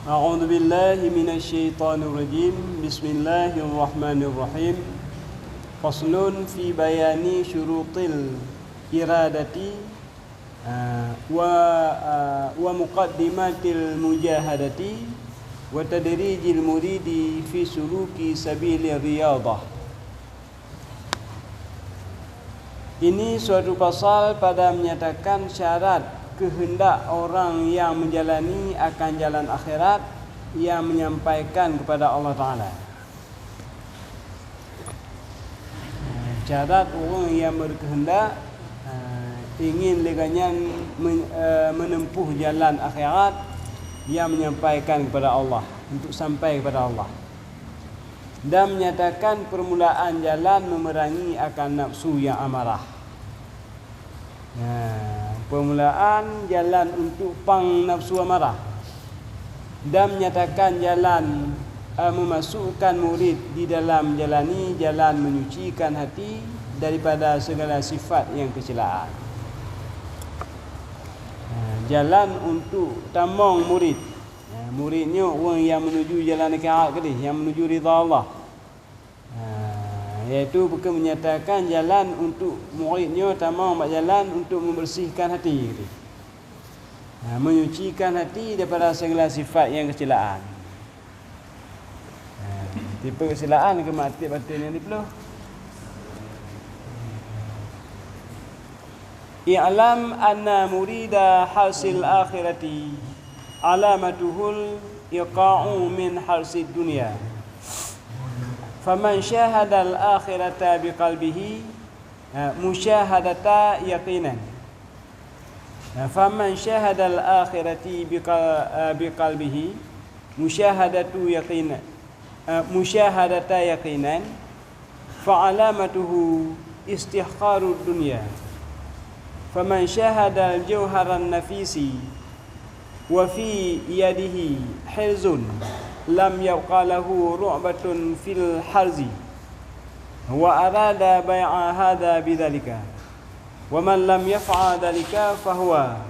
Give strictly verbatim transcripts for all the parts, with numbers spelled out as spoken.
أعوذ بالله من الشيطان الرجيم. بسم الله الرحمن الرحيم. فصل في بيان شروط الإرادة، آه، و، آه، ومقدمات المجاهدة وتدريج المريد في سلوك سبيل الرياضة. Ini suatu pasal pada menyatakan syarat keuheundak orang nyang meujalani akan jalan akhirat nyang menyampaikan kepada Allah Taala. Syarat ureuëng nyang beukeuheundak, eh, ingin lé gobnyan men-, eh, menempuh jalan akhirat nyang menyampaikan kepada Allah, untuk sampai kepada Allah. Dan menyatakan permulaan jalan memerangi akan nafsu yang amarah. Nah, permulaan jalan untuk pang nafsu amarah. Dan menyatakan jalan, eh, memasukkan murid di dalam jalani jalan menyucikan hati daripada segala sifat yang kecelaan. Nah, jalan untuk tamong murid. Nah, murid nyoe ureuëng yang menuju jalan akhirat keudeh, yang menuju ridha Allah. Ha, yaitu bukon menyatakan jalan untuk murid nyoe tamong bak jalan untuk membersihkan hati, gitu. Ha, menyucikan hati daripada segala sifat yang kecelaan. Ha, tipe kecelaan ke mati batin yang dipluh. I'lam anna murida harsil akhirati alamatuhul iqa'u min harsid dunya. Faman syahadal akhirata biqalbihi, eh, musyahadata yaqinan. Eh, faman syahadal akhirati biqal-, eh, biqalbihi, musyahadatu yaqinan. Eh, musyahadata yaqinan, fa alamatuhu istihqarud dunya. Faman syahadal jauharan nafisi wa fi yadihi hirzun, lam yabqa lahu ru'batun fil harzi, wa arada bai'a hadha bidzalika. Wa man lam yaf'al dzalika fahuwa,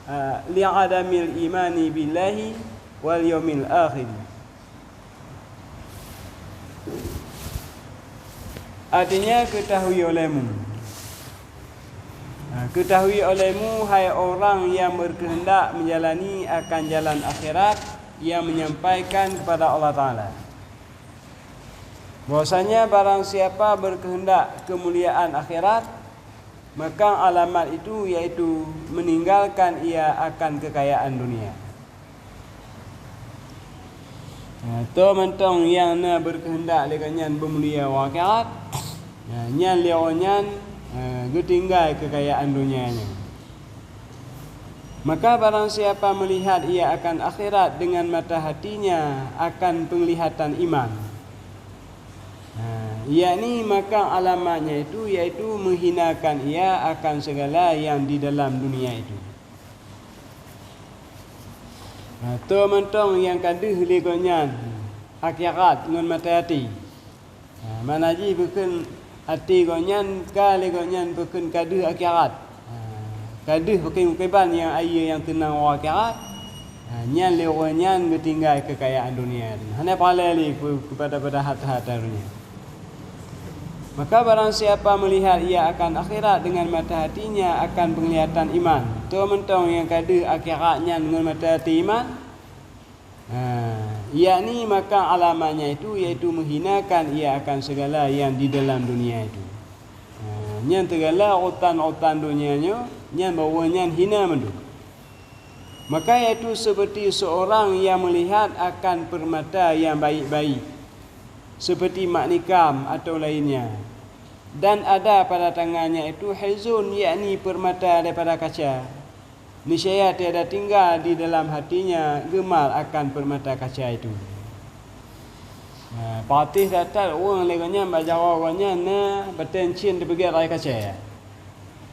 ah, li'adamil imani billahi wal yaumil akhir. Artinya, ketahui olehmu. Ha, ketahui olehmu, hai orang yang berkehendak menjalani akan jalan akhirat yang menyampaikan kepada Allah Taala, bahwasanya barang siapa berkehendak kemuliaan akhirat, maka alamat itu yaitu meninggalkan ia akan kekayaan dunia. Ha, toh mantong nyang na berkehendak lé gobnyan beumulia u akhirat, ha, nyan lé awaknyan, ha, geutinggai keukayaan donya nyoe. Maka barang siapa melihat ia akan akhirat dengan mata hatinya akan penglihatan iman, ha, yakni maka alamatnya itu yaitu menghinakan ia akan segala yang di dalam dunia itu. Ha, toh mantong nyang ka deuh lé gobnyan akhirat ngon maté até. Ha, makna jih bukon até gobnyan ka lé gobnyan bukon ka deuh akhirat. Ha, ka deuh pakriban nyang ayeue nyang teunang u akhirat. Ha, nyan lé ureuëng nyan geutinggai keukayaan dunia. Hana pahala lé keu-, keupada-pada hareuta-hareuta dunia. Maka barang siapa melihat ia akan akhirat dengan mata hatinya akan penglihatan iman, toh mantong nyang ka deuh akhirat nyan ngon mata hati iman, ha, yakni maka alamatnya itu yaitu menghinakan ia akan segala yang di dalam dunia itu. Ha, nyan segala urutan-urutan dunia nyoe, nyan bahwa nyan hina mandum. Maka yaitu seperti seorang yang melihat akan permata yang baik-baik, seperti mak nikam atau lainnya, dan ada pada tangannya itu hizun, yakni permata daripada kaca, niscaya tiada tinggal di dalam hatinya geumar akan permata kaca itu. Nah, patéh that-that ureuëng lé gobnyan bak jaroe gobnyan na batée cien teupeugét raya kaca.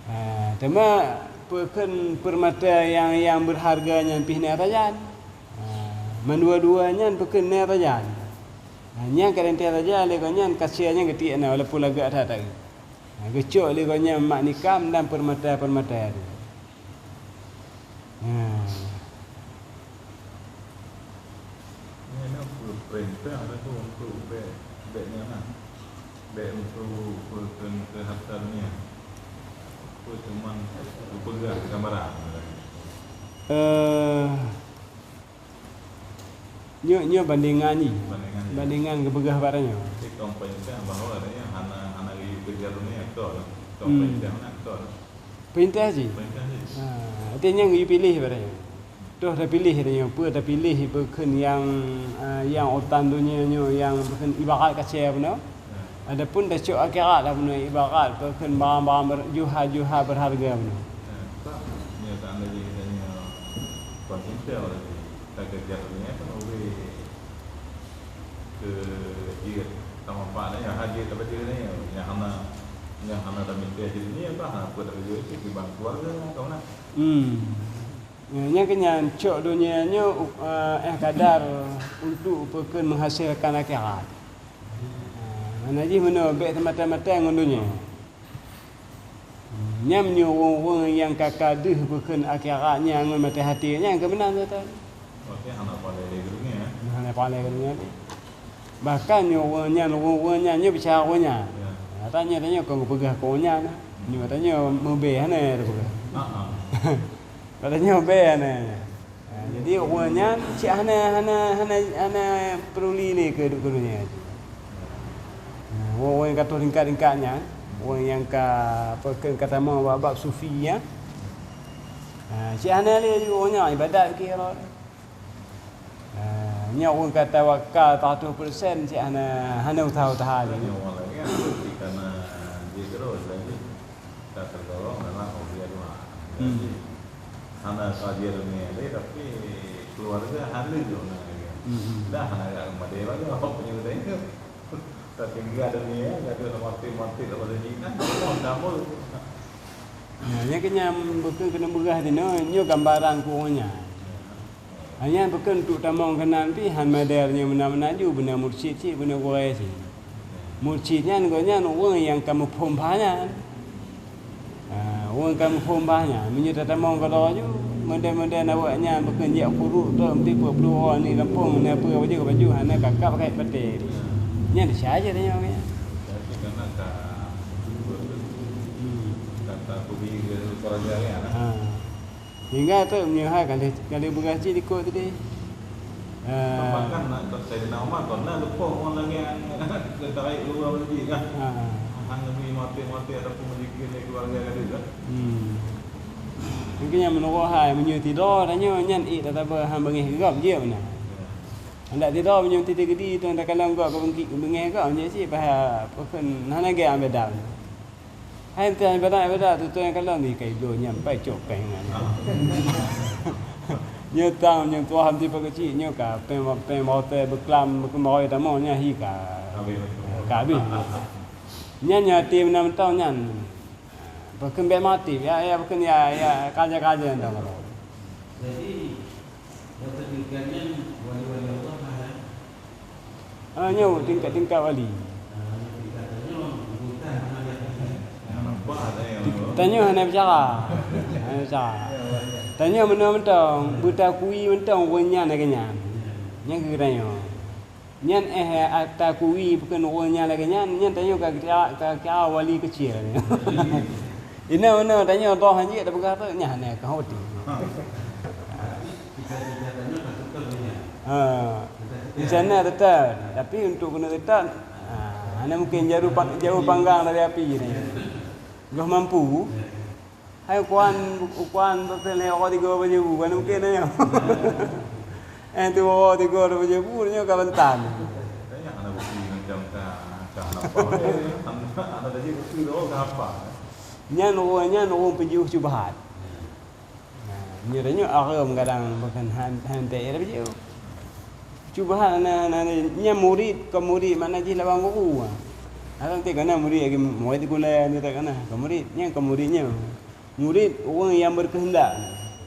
Ha, teuma peukheun peurmata nyang, nyang beurharga nyan pih na sajan. Ha, mandua-dua nyan peukheun na sajan. Ha, nyang ka teuntée saja lé gobnyan kaca nyang geutiek na walaupun lagak that-that. Ha, geucok lé gobnyan mak nikam dan peurmata-peurmata tu. Ha. Peurintah ada tu untuk bèk, bèk nyan lah. Bèk untuk peue keu, keu harta dunia. Peue cuman peugah gambaran. Eh, nyoe, nyoe bandingan jih. Bandingan jih. Bandingan geupeugah bak tanyoe. Jadi, kong peurintah bahwa ada nyang hana, hana geuyue kejar dunia, beutôi lah. Kong Hmm. peurintah mana, beutôi lah. Peurintah jih. Peurintah jih. Ha, artinya nyang geupiléh bak tanyoe. Toh tapiléh tanyoe, peue tapiléh peue kheun nyang, ah, nyang utan donya nyoe nyang peue kheun ibarat kacèe bunoe. Ya. Adapun tacok akhirat lah bunoe ibarat peue kheun barang-barang ber-, juha-juha berharga bunoe. Ya, tak. Nyoe seandainya kita nyoe kon cinta lagi, kita kejar dunia kan lebih ke jeuet sama pak nyoe, hajat apa jeuet nyoe, nyang hana, nyang hana tamita jeuet nyoe bah, apa tak jeuet cit kiban keluarga kawan. Hmm. Ya, nyang keu nyan cok donya nyoe, eh, eh, kadar untuk peue kheun menghasilkan akhirat. Eh, mana jih meunoe bèk teumata-mata ngon donya. Nyan meunyoe ureueng-ureueng nyang ka, ka deuh peue kheun akhirat nyan ngon maté até nyan keu meunan satai. Maksudnya hana palai lé keu donya, eh? Hana palai keu donya. Bahkan nyoe ureueng nyan, ureueng-ureueng nyan nyoe bicara ureueng nyan. Ya. Nyata nyoe tanyoe kon geupeugah keu ureueng nyan. Nyoe tanyoe meubèe hana teupeugah. Ha, ha. Tanyoe bèe hana. Ha, jadi ureueng nyan cit hana, hana, hana, hana peuruli lé keu, keu donya. Ha, ureueng-ureueng nyang ka troh tingkat-tingkat nyan, ureueng nyang ka, apa, keu ka tamong bak bab sufi nyan. Ha, cit hana lé ureueng nyan ibadat keu Allah. Ah, nyoe ureueng ka tawakal seratus persen cit hana, hana useuha-useuha lé. Nyoe ureueng lagèe nyan pasti kana jih terus lagi. Ka tergolong dalam aulia dua. Hmm. Jadi, hana saja dunia lé, tapi keluarga hana jok na lagi. Hmm. Dah hana agak memadai lagi, awak punya udah itu. Tapi enggak dunia, enggak ada mati-mati tak boleh jinak, Allah kamu. Nah, nyan keu nyan bukon keuneuk peugah tinoe, nyoe gambaran keu ureueng nyan. Hanya bukon untuk tamong keunan pih han model nyoe meunan-meunan ju, beuna mursyid cit, beuna gurèe cit. Mursyid nyan gobnyan ureueng nyang ka muphom bah nyan. Ha, ureueng ka muphom bah nyan, meunyoe tatamong keudroe ju, model-model awaknyan bukon jak kuruk trok meuti peuet ploh droe aneuk gampông, na peue baju ka baju hana kakap pakai patéh. Nyan desya jih tanyoe nyan. Berarti karena ka, hmm, ka takubi keu keluarga nyan, ha. Ha. Sehingga tu meunyoe hai ka lheueh, ka lheueh beurah cit likot tadi. Ah. Bahkan na, Saidina Umar kon na leupah ureueng lagèe nyan, geutarék luwa lagi kan. Ah. Hang demi maté-maté ataupun meuzikir lé keluarga ka deuh kan. Hmm. Mungkin nyang meunurot hai, meunyoe tidroe tanyoe nyan ék tatabe han beungèh geugob jeuet meunan. Ya. Handak tidroe meunyoe teuti geudi tu takalon gob ka beungki-, beungèh gob jeuet cit bah, pakon hana gèt beda. Hai teuh ibadat-ibadat tu, tu nyang kalon ni kai bloe nyan pai cok pèng nyan. Nyoe tang nyang tuha meuti peukeujih nyoe ka pèng, pèng hotel beuklam, beukeumaroi tamong nyan hi ka, ka habéh. Nyan nyang até meunan mantong nyan. Pakon bèk maté, ya, ya, pakon ya, ya, kaja-kaja nyan tang. Jadi, Nyang keutingkat nyan wali-wali Allah lah, ya. Ah, nyoe tingkat-tingkat wali. Ah, nyoe tingkat tanyoe, bukan hana lihat. Tanyoe hana bicara. Hana bicara. Tanyoe meunoe mantong, beutakui mantong ureueng nyan lagèe nyan. Nyan keuh tanyoe. Nyan, eh, ata kui pakon ureueng nyan lagèe nyan, nyan tanyoe ka kira, ka kira wali kecil. Inoe-inoe tanyoe toh hanjeuet tapeugah tu, nyan hana ka hoti. Ha. Di sana tetap, tapi untuk keuneuk tetap, ha, hana mungkin jauh pa-, jauh panggang dari api ni. Goh mampu. Hai ukuran, ukuran beutôi lé uroe tiga puluh ribu, kan mungkin nyoe. Eh, tu uroe tiga puluh ribu nyoe ka rentan. Tanya hana bukti macam ka, ka hana apa, eh, hana, hana tadi bukti tu ka apa. Nyan ureueng, nyan ureueng peujiôh syubhat. Nah, nyoe, nyoe areuem kadang bukan han, han teu ira beujiôh. Syubhat na, na, na, nyan murid, kon murid makna jih lawan guru. Areuem teu kana murid lagi murid gulai, teu kana, kon murid, nyan kon murid nyoe. Murid, ureueng nyang berkehendak.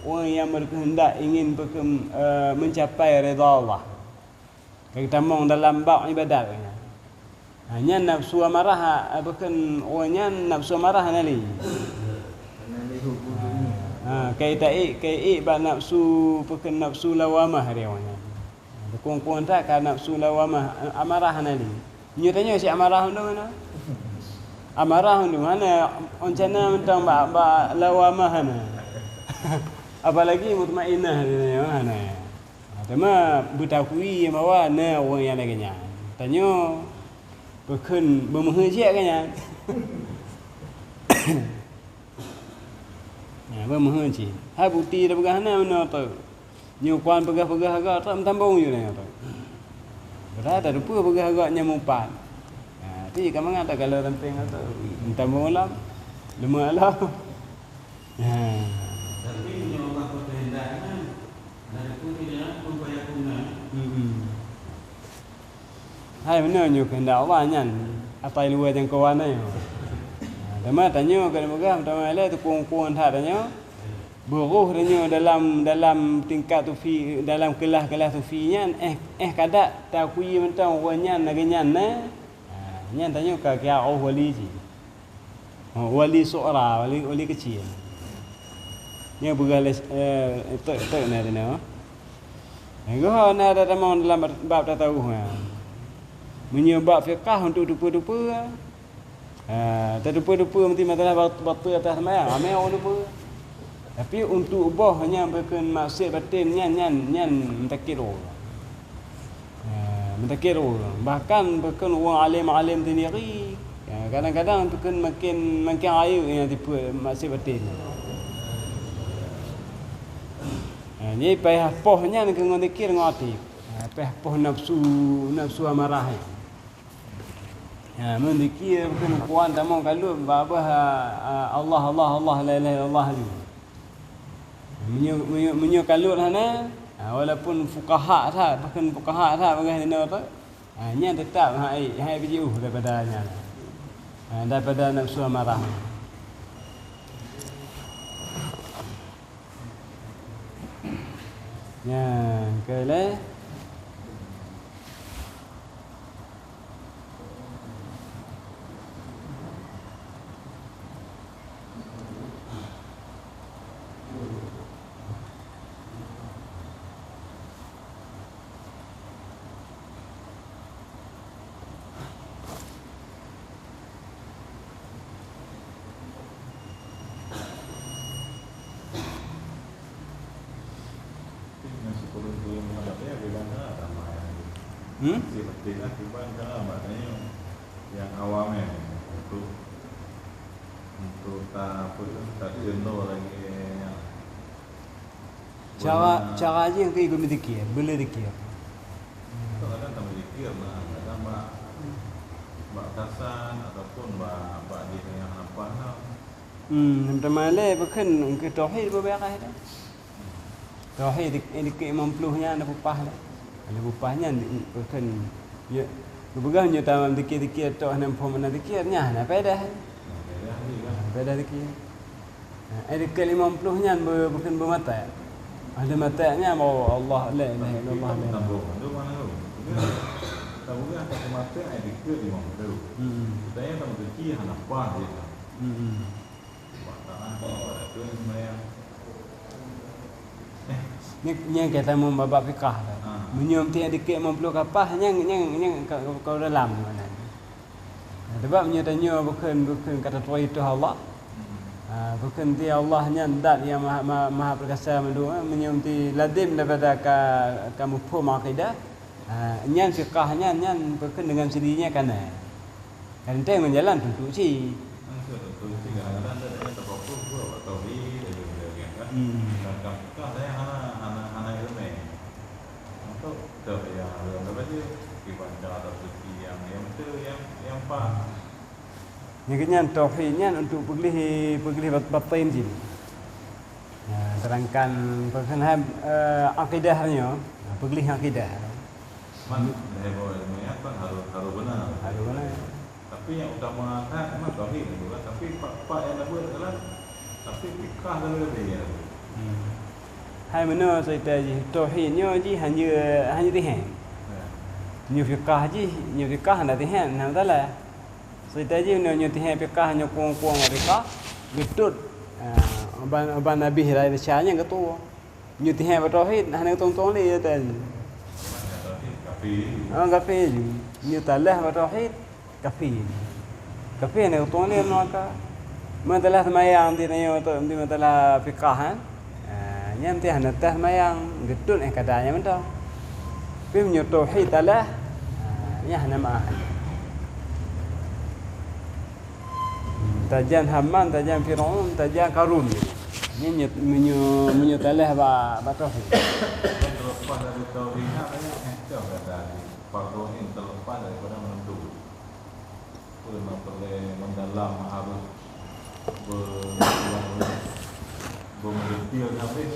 Ureueng nyang berkehendak ingin peukem-, eh, mencapai ridha Allah. Ka geutamong dalam bab ibadat nyan. Ha, nyan nafsu amarah, eh, bukon ureueng nyan nafsu amarah hana lé. Ha, kai taék, kai ék bak nafsu, bukon nafsu lawamah dia ureueng nyan. Beukong-kong that ka nafsu lawamah, amarah hana lé. Nyoe tanyoe si amarah undong hana. Amarah undong hana, rencana mantong bak, bak lawamah hana. Apalagi mutmainnah tanyoe hana. Teuma beutakui bahwa na ureuëng nyang lagée nyan. Tanyoe peukheun beumeuheuét cit keu nyan. Nah, beumeuheuét cit. Hai bukeuti tapeugah na meunoe teuk. Nyoe kuan peugah-peugah agak trok meutambong ju nyoe teuk. Padahai tateupeue peugah agak nyang mupat. Nah, ti ka mangat takalon rampéng teuk meutambong lam leumah alam. Nah. Tapi meunyoe Allah berkehendak kan, ada pun tidak pun payah pun kan. Hmm. Hai meunoe nyoe keuheundak Allah nyan, atai luwa jangkauan nyoe. Ha, teuma tanyoe keuneuk peugah, teuma lé teukueng-kueng that tanyoe. Beuroh tanyoe dalam, dalam tingkat sufi, dalam keulah-keulah sufi nyan, eh, eh, kadak takui mantong ureuëng nyan lagée nyan na. Ha, nyan tanyoe ka kiaroh wali jih. Oh, wali sughra, wali, wali keucil. Nyoe peugah lé, eh, teuk, teuk na teunoe. Nyoe na ada tamong dalam bab tasawuf nyan. Meunyoe bab fiqah untuk tupeue-tupeue, ah, tatupeue-tupeue meuti masalah bat-, bateue atas sembahyang, ramé ureuëng tupeue. Tapi untuk boh nyang bukon maksiet baten nyan, nyan, nyan meutakét ureuëng. Ya, meutakét ureuëng. Bahkan bukon ureuëng alim-alim sendiri, ya, kadang-kadang bukon makin, makin rayeuk nyang tipe maksiet baten. Ya, jadi payah poh nyan keu ngon zikir ngon até. Ya, payah poh nafsu, nafsu amarah nyan. Ha, meunyoe zikir bukon kuan tamong kalon babah, ha, ha, Allah, Allah, Allah, la ilaha illallah ju. Meunyoe, meunyoe, meunyoe kalon hana, ha, walaupun fuqaha that, bukon fuqaha that bagah inoe tu, ha, nyan teutap hai, hai beujiôh daripada nyan. Ha, daripada nafsu amarah. Nyan, keu lé. Hmm? Nyang awam nyan untuk, untuk ta-, apa tu, tadeungo lagée nyan. Cara, cara jih keu ikut meudzikir, beu le dzikir. Kadang-kadang ka meudzikir na, kadang bak, bak tasan ataupun bak, bak di tengah nafah na. Hmm, teuma lé bukon keu tauhid beu beureh dah. Tauhid dik-, dikeue limong ploh nyan na peupah lé. Ana peupah nyan di-, bukon, ya, geupeugah nyoe tamam dzikir-dzikir tok hana muphom makna dzikir, nyan hana faedah. Hana faedah dzikir. Ha, eh, dikeue limong ploh nyan be-, bukon beumaté. Ada maté nyan, oh, Allah, la ilaha illallah, la ilaha. Tambah, tu mana tu? Tahu kan, tak mati, ai dikeue limong ploh. Hmm. Kita yang tak mati, hana pah dia. Hmm. Bak tanah, bak dikeue sembahyang. Nyan, nyan kata meubabat fikah. Ah. Meunyoe meuti dikeue limong ploh kapah, nyan, nyan, nyan ka, ka, ka dalam makna. Nah, sebab meunyoe tanyoe bukon, bukon ka taturi tuha Allah. Hmm. Ah, bukon ti Allah nyan dat nyang maha, maha, maha perkasa mandum, eh. Meunyoe ti lazim daripada ka, ka muphom akidah, ah, nyan fiqah nyan, nyan bukon deungon sendirinya kana. Kan teuntang meujalan tuntuk cit. Kan tuntuk cit, kadang-kadang ada yang terfokus pun bak tauhid, ada yang kan. Hmm. Sedangkan fiqah saya hana, hana, hana ilmu. Untuk tu yang ada, ada baca, kiban cara atau suci yang, yang betul, yang, yang pas. Nyan keuh nyan tauhid nyan untuk peugleh, peugleh bat-, batin jih. Ya, terangkan perkenaan, eh, akidah nyoe, peugleh akidah. Man, eh, bahwa ilmu nyan kan harus, harus benar. Harus benar. Tapi yang utama kan memang tauhid dulu kan. Tapi pak, pak yang lebih adalah, tapi fikah lebih-lebih ya. Hmm. Hai meunoe cerita jih, tauhid nyoe jih hanya, hanya tiheng. Ya. Nyoe fikah jih, nyoe fikah hana tiheng, hana masalah. Cerita jih nyoe, nyoe tiheng fikah, nyoe kueng-kueng fikah, geutot. Ah, ban, ban Nabi Isa nyan geutueng. Nyoe tiheng bak tauhid, hana geutueng-tueng lé, ya, tadi. Ha, kafé ju. Nyoe talah bak tauhid, kafé. Kafé na utông lé neraka. Meusalah seumayang di nyoe tu, di meusalah fiqah, kan? Ha, nyan ti hana tah seumayang, geutôt eh kada nyan mantong. Tapi meunyoe tauhid talah, ha, nyan hana meuah. Tajan Haman, tajan Firaun, tajan Karun. Nyan meunyoe, meunyoe, meunyoe talah bak, bak tauhid. Terlepas dari tauhid, nak tanya, eh, cok kata, fardu ain terlepas daripada menuntut. Peue meuperlée meudalam harus be-, beumeudetil habéh.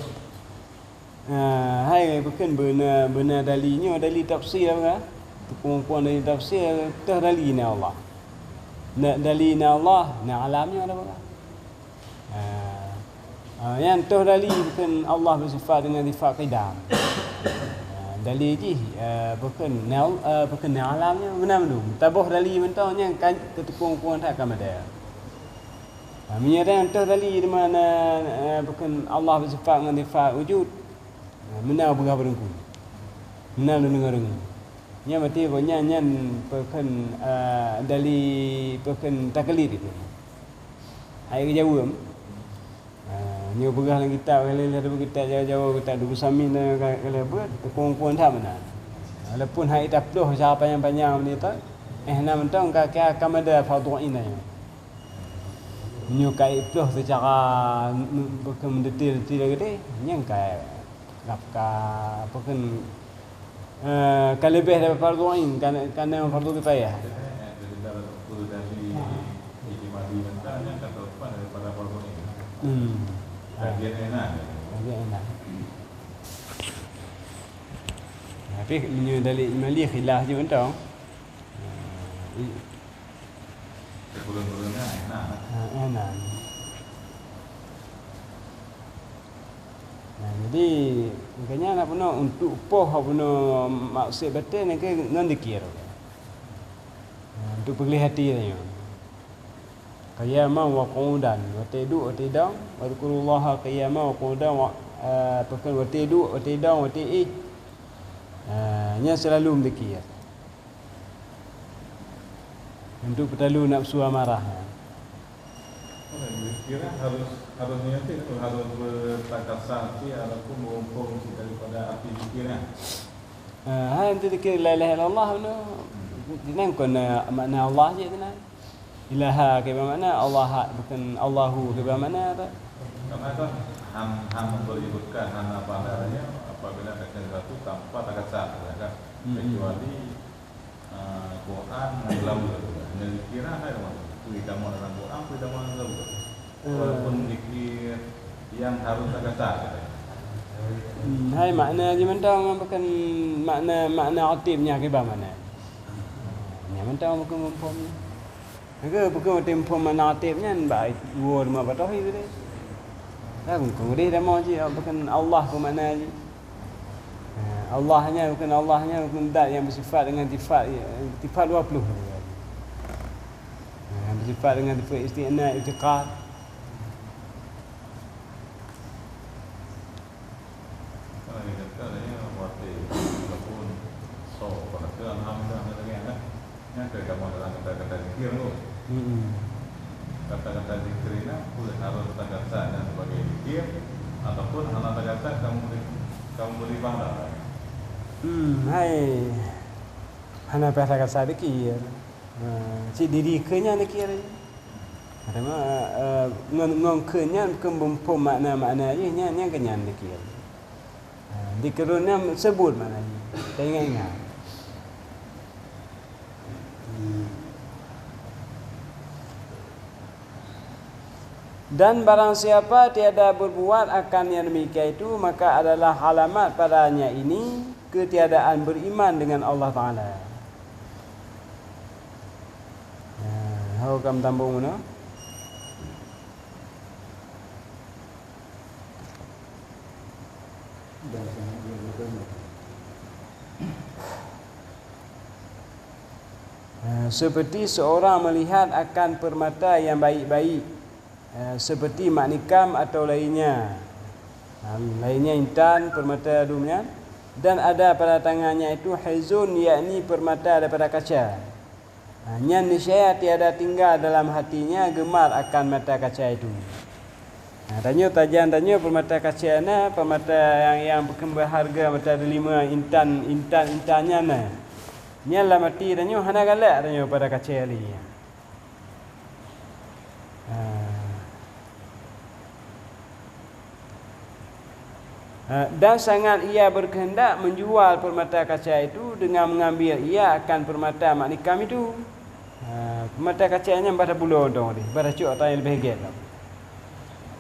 Ah, hai bukon beuna, beuna dali nyoe, dali tafsir ka. Tukong-tukong dali tafsir, teuh dali na Allah. Na dali na Allah, na alam nyoe ada baka. Ah, ah, nyan teuh dali bukon Allah beusifat dengan sifat qidam. Ah, dali jih, ah, bukon na, ah, bukon na alam nyoe, meunan mandum. Taboh dali mantong nyan kan teutukong-tukong that ka mada. Ha, meunyoe nyang teuh dali di mana, eh, bukon Allah beusifat ngon sifat wujud, ha, meunan peugah barangku. Meunan lôn deungoe-deungoe. Nyan berarti nyan, nyan bukon, eh, dali bukon taklid itu. Hai geujaweueb. Ha, nyoe peugah lam kitab, ka lheueh kitab Jawa-Jawa, kitab Duku Samin dan ka, ka lheueh buet, teukueng-kueng that meunan. Walaupun hai taploh secara panyang-panyang ni tu, eh, na mantong ka, ka, ka mada fardhu ain nyoe. Nyoe ka iploh seucara m-, m-, bukon meudetil-detil geude, nyan ka, ka, ka, bukon, eh, ka leubeh daripada fardhu ain, ka, ka na fardhu kifayah. Hmm. Bagian enak. Tapi meunyoe dalil ijmali khilaf je mantong. Ha, i- Kekurang-kurangnya enak. Ha, enak. Nah, jadi, makanya nak bunoe untuk poh bunoe maksud batin ke ngon zikir. Ha, untuk peulihati tanyoe. Qiyaman wa qu'udan, watée duek, watée dong, wadhkurullaha qiyaman wa qu'udan, wa, eh, bukon watée duek, watée dong, watée éh. Eh, nyan seulalu meuzikir. Untuk peutalu nafsu amarah. Kira harus, harus niat itu, harus bertakasar sih, ataupun berhukum sih daripada arti zikirnya. Eh, hai untuk zikir la ilaha illallah tu, sinan kon, eh, makna Allah je sinan. Ilaha kiban makna Allah, bukon Allahu kiban makna tu. Karena kan han-, han memberi berkah, hana pahalanya apabila baca sesuatu tanpa takasar, ya kan? Hmm. Kecuali, eh, Quran ngon lawa. Ngon zikir hai, peue tamong dalam Quran, peue tamong dalam lawa. Hmm. Walaupun zikir yang harus takasar. Hmm, hai makna jih mantong, bukon makna, makna atim nyan kiban makna. Nyan mantong bukon muphom. Maka bukon watée muphom makna atim nyan, bah, woe teuma bak tauhid tadi. Kan bukon udeh tamong cit, bukon Allah peue makna jih. Ha, Allah nyan bukon, Allah nyan bukon zat nyang beusifat dengan sifat, sifat dua puluh. Ha, beusifat dengan sifat isti'na, i'tiqad. Kan ada kata lain, watée ataupun so, pada tu alhamdulillah, ada lagi anak. Nyan ka tamong dalam kata-kata zikir tu. Hmm. Kata-kata zikir nyan pun harus tagasa nyan sebagai zikir, ataupun hana tagasa kamu beri, kamu beri pahala. Hmm, hai. Hana payah tagasa zikir. Ha, cit diri keu nyan zikir. Karena, eh, ngon, ngon keu nyan keu muphom makna-makna jih, nyan, nyan keu nyan zikir. Ha, zikir nyan seubut makna jih. Taingat-ingat. Hmm. Dan barang siapa tiada berbuat akan yang demikian itu, maka adalah alamat padanya ini ketiadaan beriman dengan Allah Taala. Nah, ho ka meutambong bunoe. Eh, seperti seorang melihat akan permata yang baik-baik, eh, seperti maknikam atau lainnya. Ha, lainnya intan, permata dum nyan. Dan ada pada tangannya itu hizun, yakni permata daripada kaca. Ha, nyan niscaya tiada tinggal dalam hatinya gemar akan mata kaca itu. Ha, tanyoe tajan tanyoe permata kaca na, permata nyang, nyang berharga mata delima intan, intan, intan nyan na. Nyan lam hati tanyoe hana galak tanyoe pada kaca lé. Ha. Ha, dan sangat ia berkehendak menjual permata kaca itu dengan mengambil ia akan permata mak nikam itu. Ha, permata kaca nyan bah tapulo dong deh, bah tacok ata nyang leubeh gét lom.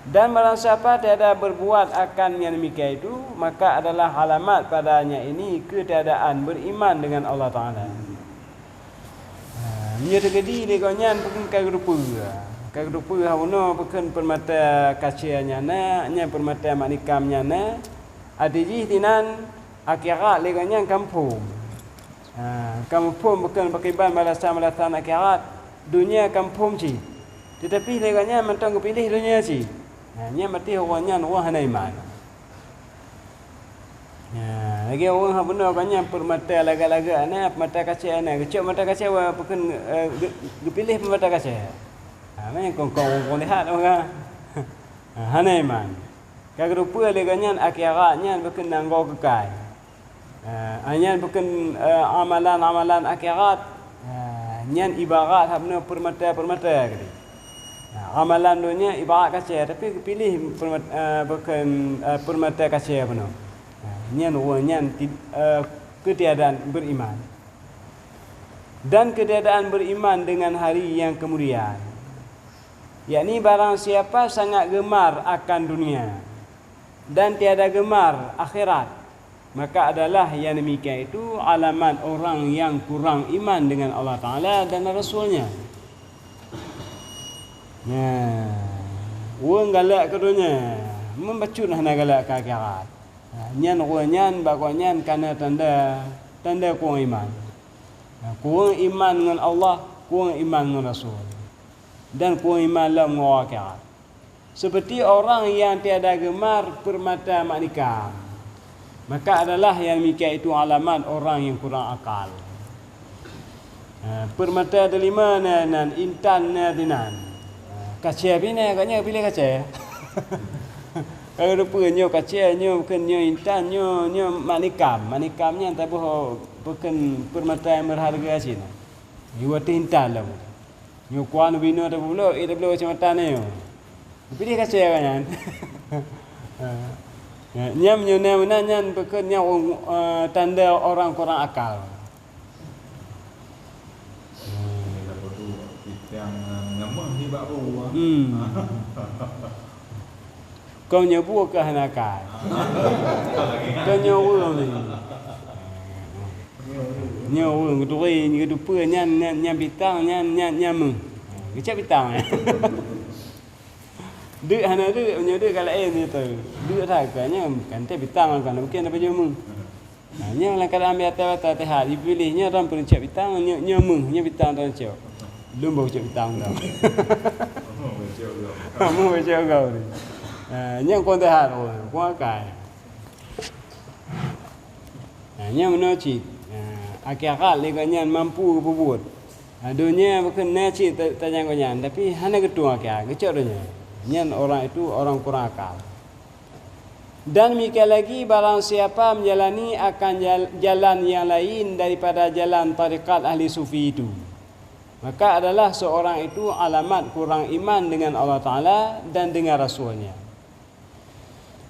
Dan barang siapa tiada berbuat akan yang demikian itu, maka adalah alamat padanya ini ketiadaan beriman dengan Allah Taala. Ha, meunyoe teukeudi lé gobnyan peukheun ka geuteupeue. Ka geuteupeue hana bunoe peukheun permata kaca nyan na, nyan permata mak nikam nyan na. Até jih dinan akhirat lé gobnyan ka muphom. Ha, ka muphom peukheun pakriban balasan-balasan akhirat, donya ka muphom cit. Teutapi lé gobnyan mantong geupiléh donya cit. Ha, nyan berarti ureuëng nyan ureuëng hana iman. Nyan, lagée ureuëng hak bunoe kan nyan permata lagak-lagak na, permata kaca na. Geucok mata kaca wa peukheun, eh, geu-, geupiléh permata kaca. Ha, meunan kong-kong ureuëng lihat maka. Ha, hana iman. Ka geuteupeue lé gobnyan akhirat nyan bukon nanggroe keukai. Ha, nyan bukon, eh, amalan-amalan akhirat. Ha, nyan ibarat hak bunoe permata-permata keudeh. Ha, amalan donya ibarat kaca, tapi geupiléh permat-, eh, bukon, eh, permata kaca bunoe. Ha, nyan ureuëng nyan ti-, eh, ketiadaan beriman. Dan ketiadaan beriman dengan hari yang kemudian, yakni barang siapa sangat gemar akan dunia dan tiada gemar akhirat, maka adalah yang demikian itu alamat orang yang kurang iman dengan Allah Taala dan Rasul-Nya. Nah, ureuëng galak keu donya, meubacut hana galak keu akhirat. Nah, nyan ureuëng nyan bak gobnyan kana tanda, tanda kurang iman. Nah, kurang iman ngon Allah, kurang iman ngon Rasul, dan kurang iman lom ngon akhirat. Seperti orang yang tiada gemar permata mak nikam, maka adalah yang demikian itu alamat orang yang kurang akal. Ha, permata delima na nan, intan na dinan. Ha, kaca pih na, agaknya pilih kaca. Kalau rupa nyoe kaca, nyoe bukon, nyoe intan, nyoe, nyoe mak nikam. Mak nikam nyan taboh bukon permata yang berharga cit na. Iwa teuh intan lah. Nyoe kuan binoe tabloe, eh, tabloe kacamata nyoe. Pilih kaca nyan. Ha. Nyan meunyoe na meunan nyan bukon nyan, eh, tanda orang kurang akal. Hmm. Hmm. Kau nyoe buet keu hana akai. Kau nyoe ureueng ni. Nyoe ureueng geuturi, geuteupeue nyan, nyan, nyan bitang, nyan, nyan, nyan meuh. Geucok bitang. Deuk hana deuk, meunyoe deuk ka laén nyoe tu. Deuk that ka nyan, kan teuh bitang kan, mungkin apa nyoe meuh. Ha, nyoe lam keuadaan biasa-biasa teuhat, jipiléh nyoe lam peuruncok bitang, nyoe, nyoe meuh, nyoe bitang teuruncok. Lôn bak ucok bitang tau. Meuh ucok gau ni. Ha, nyoe kon teuhat, kon akai. Ha, nyoe meunoe cit. Ha, akhirat lé gobnyan mampu geupeubuet. Ha, donya bukon na cit ta-, tajang gobnyan, tapi hana geutueng akhirat, geucok donya. Nyan orang itu orang kurang akal. Dan demikian lagi, barang siapa menjalani akan jal-, jalan yang lain daripada jalan tarekat ahli sufi itu, maka adalah seorang itu alamat kurang iman dengan Allah Taala dan dengan Rasul-Nya.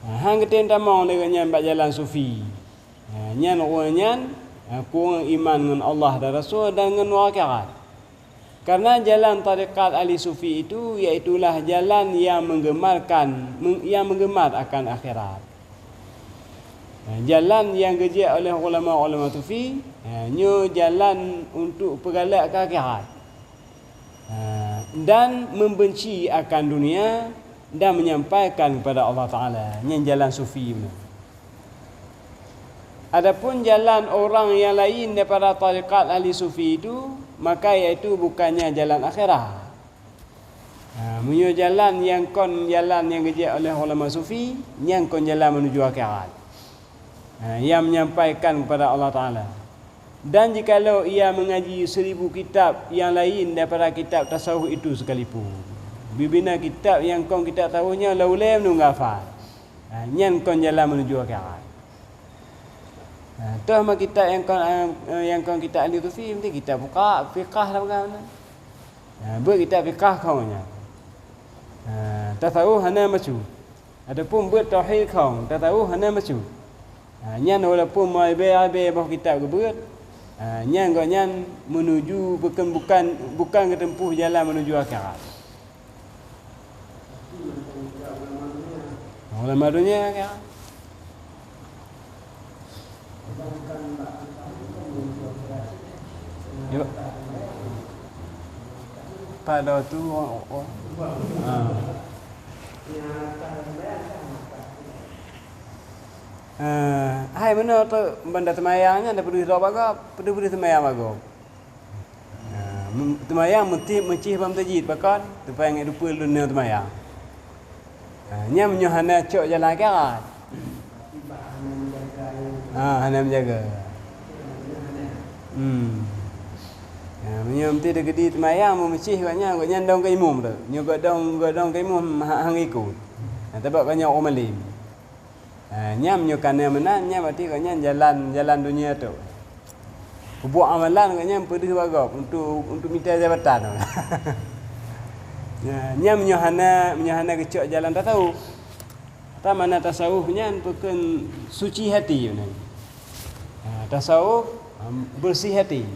Ha, han geutem tamong lé gobnyan bak jalan sufi. Ha, nyan ureueng nyan, ha, kurang iman ngon Allah dan Rasul dan ngon akhirat. Karena jalan tarekat ahli sufi itu, iaitulah jalan yang menggemarkan, meng-, yang menggemar akan akhirat. Ha, jalan yang geujak oleh ulama-ulama sufi, ha, nyoe jalan untuk peugalak keu akhirat. Ha, dan membenci akan dunia dan menyampaikan kepada Allah Taala. Nyan jalan sufi beuna. Adapun jalan orang yang lain daripada tarekat ahli sufi itu, maka iaitu bukannya jalan akhirat. Ha, meunyoe jalan nyang kon jalan nyang geujak oleh ulama sufi, nyan kon jalan menuju akhirat. Ha, ia menyampaikan kepada Allah Taala. Dan jikalau ia mengaji seribu kitab yang lain daripada kitab tasawuf itu sekalipun, bibina kitab nyang kon kitab tasawuf nyan lom ulée meunungga hafal, ha, nyan kon jalan menuju akhirat. Ha, toh ma kitab nyang kon, eh, nyang kon kitab ahli sufi, mesti kitab fuqaha, fiqah lah peugah na. Ha, buet kitab fiqah kon nyan. Ha, tasawuf hana masu. Ataupun buet tauhid kon, tasawuf hana masu. Ha, nyan walaupun meuabée-abée boh kitab geubuet, ha, nyan gobnyan menuju bukan, bukan, bukan geuteumpuh jalan menuju akhirat. Ulama dunia kan? Yuk. Pada tu, oh, oh. Ha. Eh, hai meunoe tu banda seumayang nyan dah peudeuh droe bagob, peudeuh-peudeuh seumayang bagob. Nah, mem-, teumayang meuti-, meucih bak meuseujid, pakon? Teupayang ngieng dupeue lôn nyoe teumayang. Nah, nyan meunyoe hana cok jalan akhirat. Ah, hana meujaga. Hmm. Nah, meunyoe meuti teukeudi teumayang, meumeucih gobnyan, gobnyan dong keu imum tu. Nyoe gobdong, gobdong keu imum ha-, han ikot. Nah, sabab gobnyan ureueng malém. Ha, nyan meunyoe ka na meunan, nyan berarti gobnyan jalan, jalan dunia tu. Peubuet amalan gobnyan peudeuh bagob untuk, untuk mita jabatan. Nyan, nyan meunyoe hana, meunyoe hana geucok jalan tasawuf. Ata makna tasawuf nyan peukheun suci hati nyan. Ha, tasawuf, ha, beureuséh hati.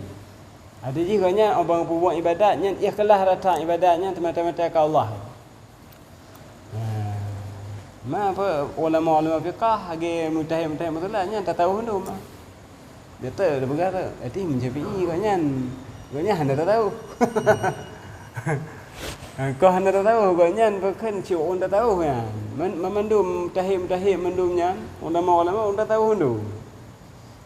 Arti jih gobnyan óh ban peubuet ibadat nyan ikhlas rata ibadat nyan semata-mata keu Allah. Nah, ma peue ulama-ulama fiqah lagèe mujtahid-mujtahid mutahhab nyan tataweuh mandum. Beutôi, tapeugah tu. Arti Imam Syafi'i gobnyan, gobnyan hana tataweuh. Keu hana tataweuh gobnyan pakon cit ureueng tataweuh nyan. Man-, mandum mujtahid-mujtahid mandum nyan, ulama-ulama ureueng tataweuh mandum.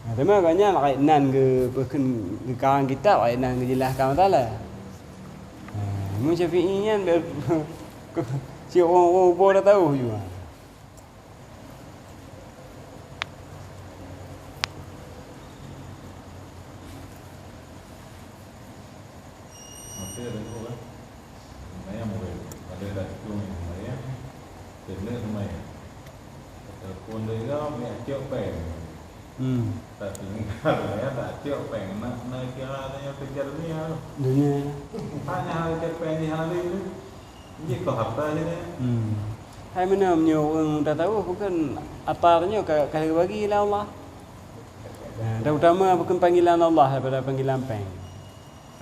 Nah, teuma gobnyan rayeuk nan geu-, peukheun geukarang kitab, rayeuk nan geujeulaih keu masalah. Nah, Imam Syafi'i nyan be-, si ureueng-ureueng ubor dah tahu jua. Maté ada dua kan? Semayang boleh. Ada dah tu yang semayang. Kena semayang. Telepon dia, dia ambil acok pen. Hmm. Tak tinggal, ya, tak acok pen. Nak, nak kira tanya kerja dunia tu. Dunia. Tanya hal acok pen di hari tu. Dia kau apa je dia? Hmm. Hai meunan meunyoe ureueng tataweuh, bukan atar nyoe ka, ka geubagi lé Allah. Nah, terutama bukan panggilan Allah daripada panggilan pen.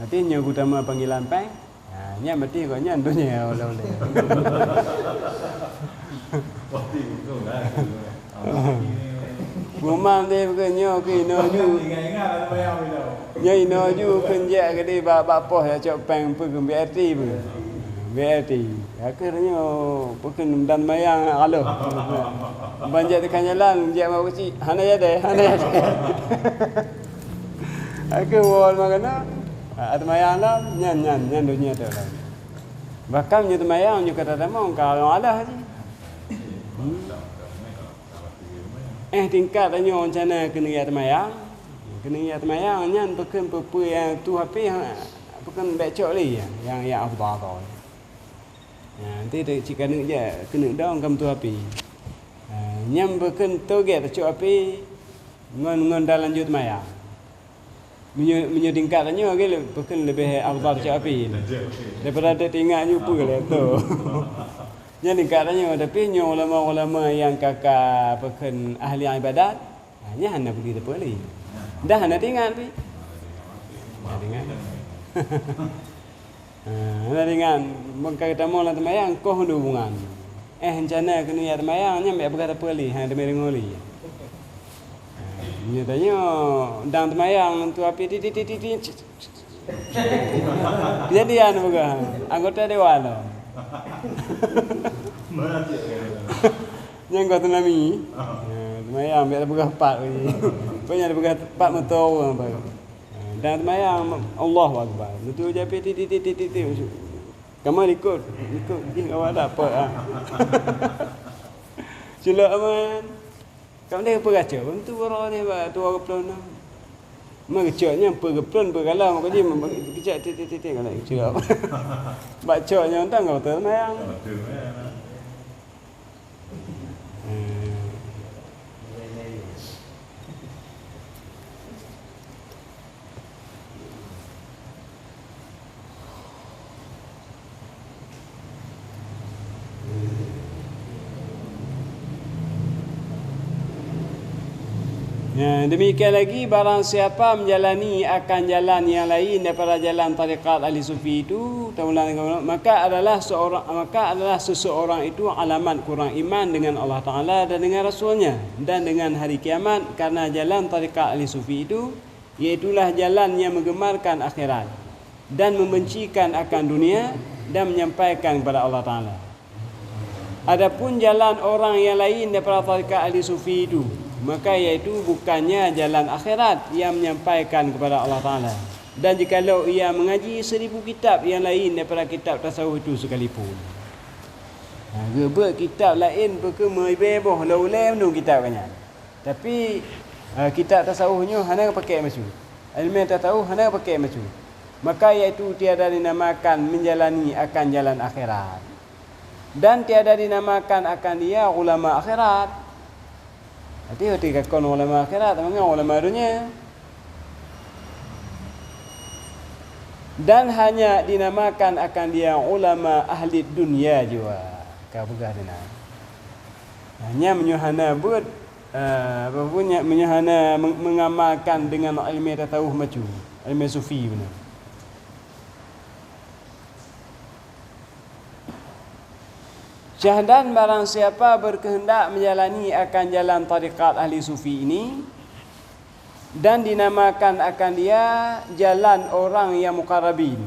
Berarti nyoe utama panggilan pen. Ha, nyan berarti gobnyan donya ulée-ulée. Gumam deh bukan nyoe ke inoe ju. Nyoe inoe ju kheun jak keudeh bak, bak poh ya cok pen peue keu B R T peue. B R T. Akhirnya bukan dan mayang aloh. Ban jak teuka jalan, jak mak keuchik, hana jadi, hana jadi. Aku wol makanan, ah, teumayang lom, nyan, nyan, nyan donya tu lom. Bahkan nyoe teumayang, nyoe kata tamong, ka Allah ji. Hmm. Eh, tingkat tanyoe rencana keuneuk jak teumayang. Keuneuk jak teumayang, nyan peukheun peue-peue nyang tuh api, ha, peukheun bèk cok lé, nyang, nyang afdal. Ha, nanti cit keuneuk jak, keuneuk dong ka meutuh api. Ha, nyan peukheun teuget tacok api, ngon, ngon talanjut teumayang. Meunyoe, meunyoe tingkat tanyoe lagèe le-, peukheun leubeh afdal cok api. Daripada teuingat nyoe peue lé tu. Nyan tingkat tanyoe, tapi nyoe ulama-ulama nyang ka, ka peukheun ahli ibadat, ha, nyan hana peue teupeu lé. Dah hana teuingat pi. Hana teuingat. Ha, na ringan, meungka geutamong lam teumayang, koh hubungan. Eh, rencana keuneuk jak teumayang, nyan bèk peugah sapeue lé, hana teumé deungoe lé. Ha, nyoe tanyoe, dang teumayang, tu api ti, ti, ti, ti, ti. Kejadian peugah, anggota dewan tu. Nyan keu tsunami. Ha, teumayang, bèk peugah pat lé. Pokoknya peugah pat moto ureueng apa. Dan teumayang, Allahu Akbar. Beutôi je api ti, ti, ti. Kamoe likot, likot jih awak dak apa, ah. Silap aman. Kamoe peugah cok, beutôi uroe nyoe bak dua puluh enam. Meucok nyan peugeuplon peugalak, maka jih kecek titik-titik keucok. Bak cok nyan tang kau teumayang. Ya, demikian lagi, barang siapa menjalani akan jalan yang lain daripada jalan tarekat ahli sufi itu, taulang, maka adalah seorang, maka adalah seseorang itu alamat kurang iman dengan Allah Taala dan dengan Rasulnya dan dengan hari kiamat, karena jalan tarekat ahli sufi itu, iaitulah jalan yang menggemarkan akhirat dan membencikan akan dunia dan menyampaikan kepada Allah Taala. Adapun jalan orang yang lain daripada tarekat ahli sufi itu, maka iaitu bukannya jalan akhirat yang menyampaikan kepada Allah Taala. Dan jikalau ia mengaji seribu kitab yang lain daripada kitab tasawuf itu sekalipun. Ha, geubeuet kitab laén peukeumeuibée boh lom ulée meunung kitab nyan. Tapi, eh, kitab tasawuf nyoe hana pakai masu. Ilmu tasawuf hana pakai masu. Maka iaitu tiada dinamakan menjalani akan jalan akhirat. Dan tiada dinamakan akan dia ulama akhirat. Berarti, berarti ka kon ulama akhirat, mangat ulama dunia. Dan hanya dinamakan akan dia ulama ahli dunia jua. Ka peugah dina. Hanya meunyoe hana buet, eh, apa pun nya, meunyoe hana meng-, mengamalkan dengan ilmu tasawuf macu, ilmu sufi beuna. Syahdan barang siapa berkehendak menjalani akan jalan tarekat ahli sufi ini, dan dinamakan akan dia jalan orang yang muqarrabin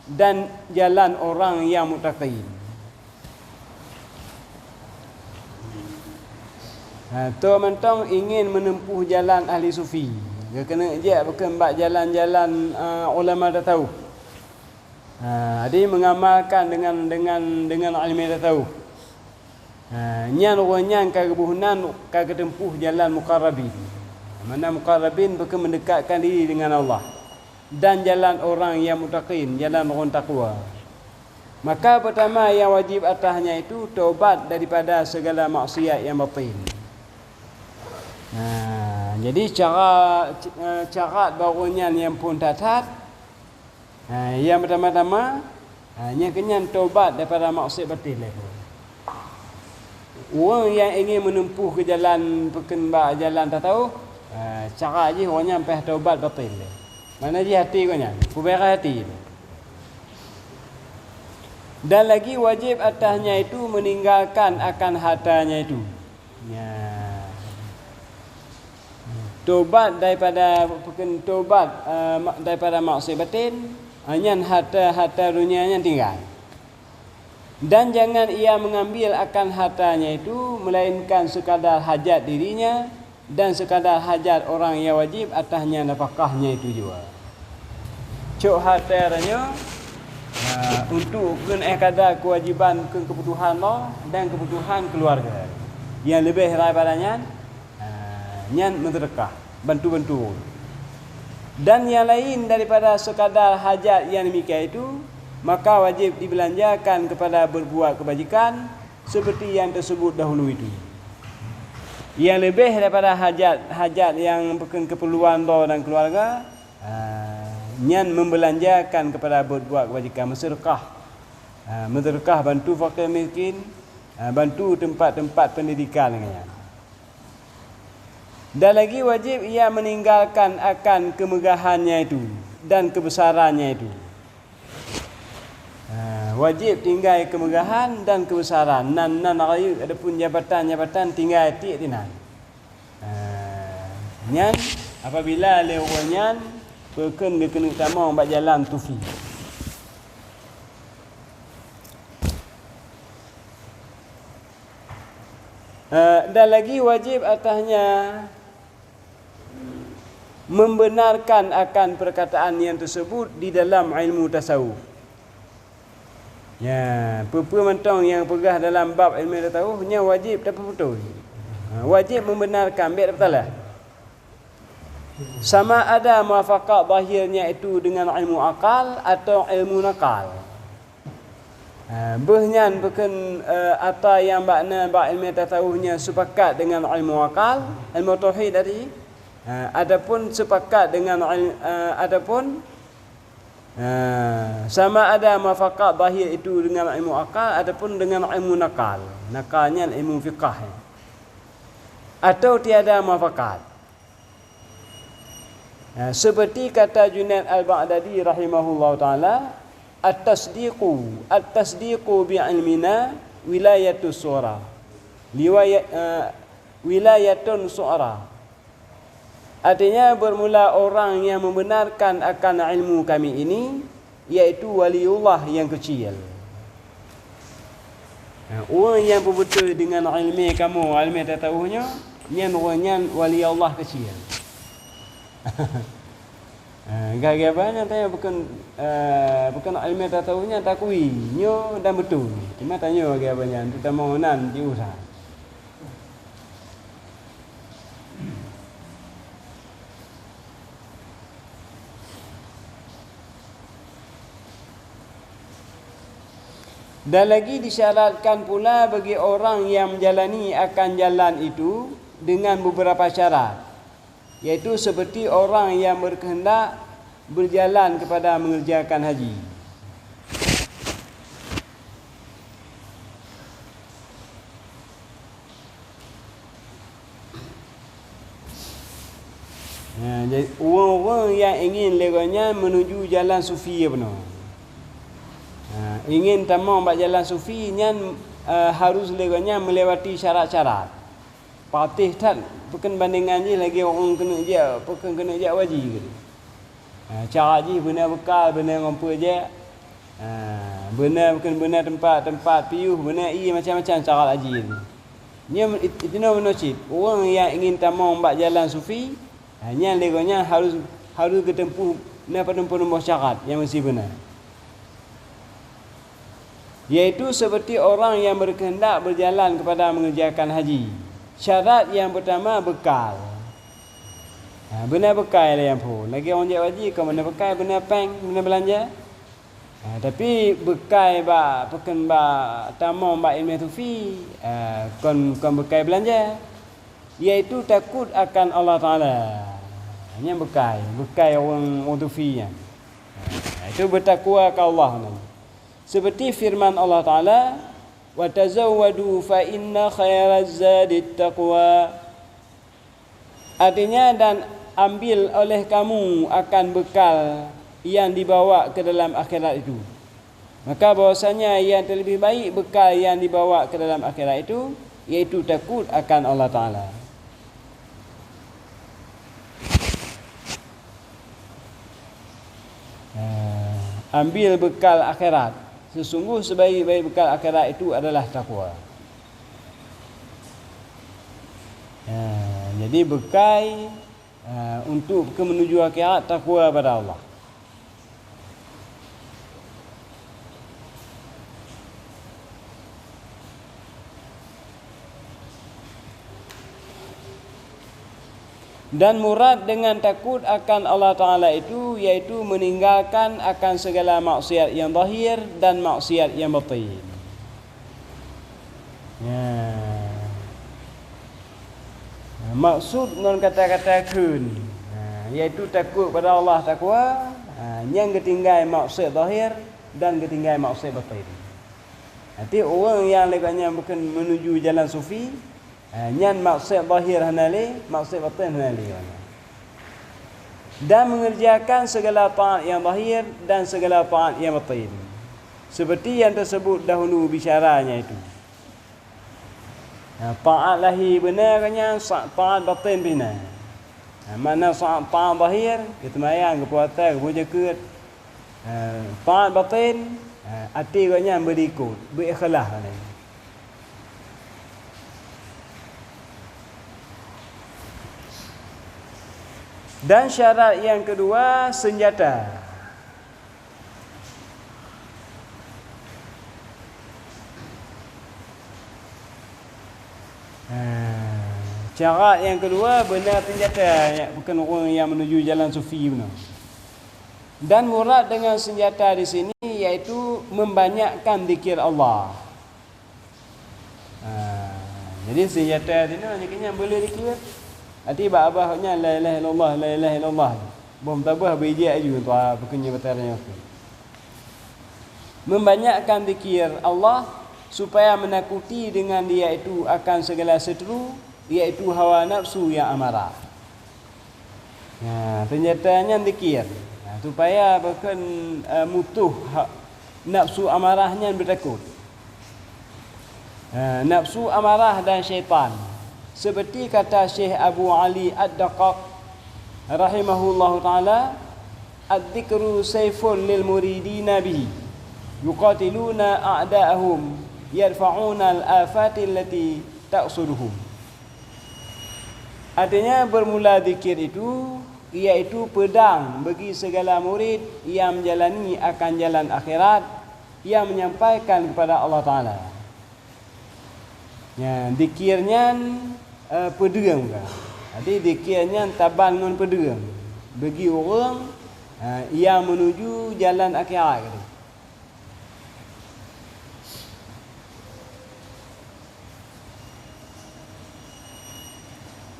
dan jalan orang yang muttaqin. Ha, toh mantong ingin menempuh jalan ahli sufi. Geukeuneuk jak bak jalan-jalan, eh, ulama tasawuf. Ha, jadi mengamalkan dengan, dengan, dengan ilmu tasawuf. Ha, nyan ureuëng nyan ka geuboh nan ka geuteumpuh jalan muqarrabin. Makna muqarrabin beuke meundekatkan diri dengan Allah. Dan jalan orang yang muttaqin, jalan orang takwa. Maka pertama yang wajib atasnya itu tobat daripada segala maksiat yang batin. Ha, jadi cara, eh, syarat bak ureuëng nyan nyang phon that-that, ha, nyang pertama-tama, ha, nyang keunyan tobat daripada maksiat batin lé. Ureuëng nyang ingin menempuh keu jalan, peukeuneuk bak jalan tasawuf, ha, cara jih ureuëng nyan payah tobat batin lé. Makna jih hati geuh nyan, peubeubaih hati. Dan lagi wajib atasnya itu meninggalkan akan hartanya itu. Ya. Tobat daripada, peukeuneuk tobat, eh, ma-, daripada maksiat batin, eh, nyan harta-harta dunia nyan tinggai. Dan jangan ia mengambil akan hartanya itu, melainkan sekadar hajat dirinya dan sekadar hajat orang yang wajib atasnya nafkahnya itu jua. Cok harta tanyoe, ha, untuk keuneuk kada keuwajiban keu keubutuhan Allah dan keubutuhan keuluwarga. Nyang leubeh daripada nyan, ha, nyan meuseudeukah, bantu-bantu. Dan nyang laén daripada sekadar hajat nyang demikian itu, maka wajib dibelanjakan kepada berbuat kebajikan seperti yang tersebut dahulu itu. Nyang leubeh daripada hajat, hajat nyang peukeuneuk keupeurluan droe dan keuluwarga, ha, nyan membelanjakan kepada berbuat kebajikan, meuseudeukah. Ha, meuseudeukah bantu fakir miskin, ha, bantu tempat-tempat pendidikan nyan. Dan lagi wajib ia meninggalkan akan kemegahannya itu dan kebesarannya itu. Ha, wajib tinggai kemegahan dan kebesaran. Nan, nan rayeuk adapun jabatan-jabatan tinggai tiek dinan. Ha, nyan apabila lé ureuëng nyan peukeuneuk geukeuneuk tamong bak jalan sufi. Eh, dan lagi wajib atasnya membenarkan akan perkataan yang tersebut di dalam ilmu tasawuf. Ya, peue-peue mantong nyang peugah dalam bab ilmu tasawuf nyan wajib tapeubeutôi. Ha, wajéb membenarkan, bèk tapeutalah. Sama ada muwafaqat zahirnya itu dengan ilmu akal atau ilmu nakal. Ha, beuh nyan bukon, eh, ata nyang bak na bak ilmu tasawuf nyan sepakat dengan ilmu akal, ilmu tauhid tadi. Ha, ataupun sepakat dengan il-, eh, ataupun, eh, sama ada muwafaqat zahir itu dengan ilmu akal ataupun dengan ilmu nakal. Nakal nyan ilmu fiqah, ya. Atau tiada muwafaqat. Nah, seperti kata Junaid Al-Baghdadi rahimahullahu taala, "At-tasdiqu, at-tasdiqu bi ilmina wilayatu sughra. Liwaya-, eh, wilayatun sughra." Artinya, bermula orang yang membenarkan akan ilmu kami ini, yaitu waliullah yang kecil. Ha, ureuëng nyang peubeutôi deungon ilmu kamoe, ilmu tasawuf nyoe, nyan ureuëng nyan wali Allah kecil. Ha, gaya-gaya nyan tanya bukon, eh, bukon ilmu tasawuf nyan takui, nyoe dan beutôi. Cuma tanyoe gaya nyan, terutama nan jiusah. Dan lagi disyaratkan pula bagi orang yang menjalani akan jalan itu dengan beberapa syarat, yaitu seperti orang yang berkehendak berjalan kepada mengerjakan haji. Ha, jadi, ureuëng-ureuëng nyang ingin lé gobnyan menuju jalan sufi bunoe. Ha, ingin tamong bak jalan sufi nyan, eh, harus lé gobnyan melewati syarat-syarat. Patéh that, bukon bandingan jih lagée ureuëng keuneuk jak, bukon keuneuk jak haji. Ha, cara jih beuna bekal, beuna ngon peue jak. Ha, beuna, bukon beuna teumpat, teumpat piôh, beuna ié, macam-macam cara haji. Nyoe it-, itinoe meunoe cit, ureuëng nyang ingin tamong bak jalan sufi, ha, nyan lé gobnyan harus, harus geuteumpôh na padum-padum boh syarat nyang meusti beuna. Yaitu seperti orang yang berkehendak berjalan kepada mengerjakan haji. Syarat yang pertama, bekal. Ha, beuna bekal lé nyang phon. Lagée ureuëng jak haji, kon beuna bekal, beuna péng, beuna beulanja. Ha, tapi bekal bak, bukon bak tamong bak ilmu sufi, ha, kon, kon bekal beulanja. Yaitu takut akan Allah Taala. Nyan bekal, bekal ureuëng, ureuëng sufi nyan. Ha, itu bertakwa ke Allah nyan. Seperti firman Allah Taala, "Wa tazawwadu fa inna khairaz zadit taqwa." Artinya, dan ambil oleh kamu akan bekal yang dibawa ke dalam akhirat itu. Maka bahwasanya yang terlebih baik bekal yang dibawa ke dalam akhirat itu, yaitu takut akan Allah Taala. Eh, ambil bekal akhirat. Sesungguh sebaik-baik bekal akhirat itu adalah takwa. Eh, jadi bekal, eh, untuk ke menuju akhirat, takwa pada Allah. Dan murad dengan takut akan Allah Taala itu, yaitu meninggalkan akan segala maksiat yang zahir dan maksiat yang batin. Ya. Maksud ngon kata-kata kheun, ha, yaitu takut pada Allah, takwa, ha, nyang geutinggai maksiat zahir dan geutinggai maksiat batin. Arti ureuëng nyang lagée nyan bukon menuju jalan sufi, ha, nyan maksiat zahir hana lé, maksiat batin hana lé. Dan mengerjakan segala taat yang zahir dan segala taat yang batin. Seperti yang tersebut dahulu bicaranya itu. Ha, taat lahé beuna gobnyan, sa-, taat batin pih na. Ha, makna sa-, taat zahir, geuseumayang, geupuasa, geuboh zakeuet. Ha, taat batin, ha, até gobnyan beuikot, beuikhlaih. Dan syarat yang kedua, senjata. Ha. Syarat nyang keudua, beuna seunjata nyang bukon ureuëng nyang meunuju jalan sufi bunoe. Dan murad dengan senjata di sini yaitu membanyakkan zikir Allah. Ha, jadi senjata sinoe nyang keunyan boleh dikira. Arti bak abah nyan la ilaha illallah, la ilaha illallah. Bom tabah beijak aju tuha bukon nyoe batara nyoe. Membanyakkan zikir Allah supaya menakuti dengan dia itu akan segala seteru, yaitu hawa nafsu yang amarah. Nah, senjata nyan zikir. Nah, supaya bukon, eh, mutoh ha-, nafsu amarah nyan beutakot. Eh, nafsu amarah dan syaitan. Seperti kata Syekh Abu Ali Ad-Daqqaq rahimahullahu taala, "Adz-dzikru saifun lil muridina bihi yuqatiluna a'da'ahum yadfa'una al-afati allati taqsuduhum." Artinya, bermula zikir itu, yaitu pedang bagi segala murid yang menjalani akan jalan akhirat, yang menyampaikan kepada Allah Taala. Ya, zikir nyan, eh, peudeueng ka. Jadi, zikir nyan taban ngon peudeueng bagi ureuëng, eh, yang menuju jalan akhirat.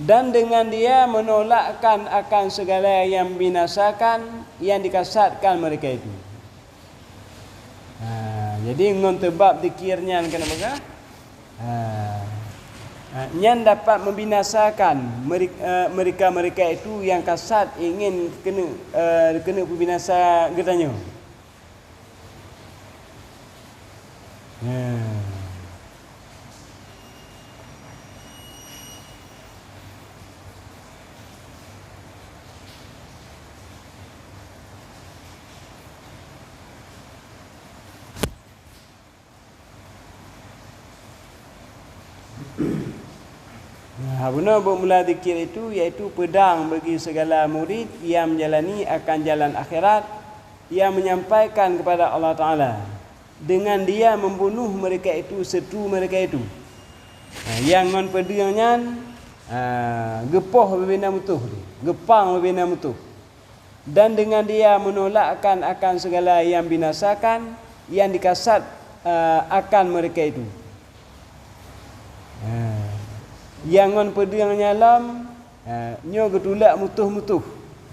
Dan dengan dia menolakkan akan segala yang membinasakan yang dikasatkan mereka itu. Ha, jadi ngon teubab zikir nyan keuneuk peugah, ha, ha, nyan dapat membinasakan meri-, eh, mereka-mereka itu yang kasat ingin keuneuk, eh, keuneuk peubinasa geutanyoe. Ya. Nah, bunoe buet mula zikir itu, yaitu pedang bagi segala murid yang menjalani akan jalan akhirat, yang menyampaikan kepada Allah Taala. Dengan dia membunuh mereka itu, seutru mereka itu. Nah, nyang ngon peudeueng nyan, ah, geupoh bubena mutoh tu, geupang bubena mutoh. Dan dengan dia menolakkan akan segala yang binasakan, yang dikasat, ah, akan mereka itu. Ha. Nyang ngon peudeueng nyan lom, ha, nyoe geutulak mutoh-mutoh.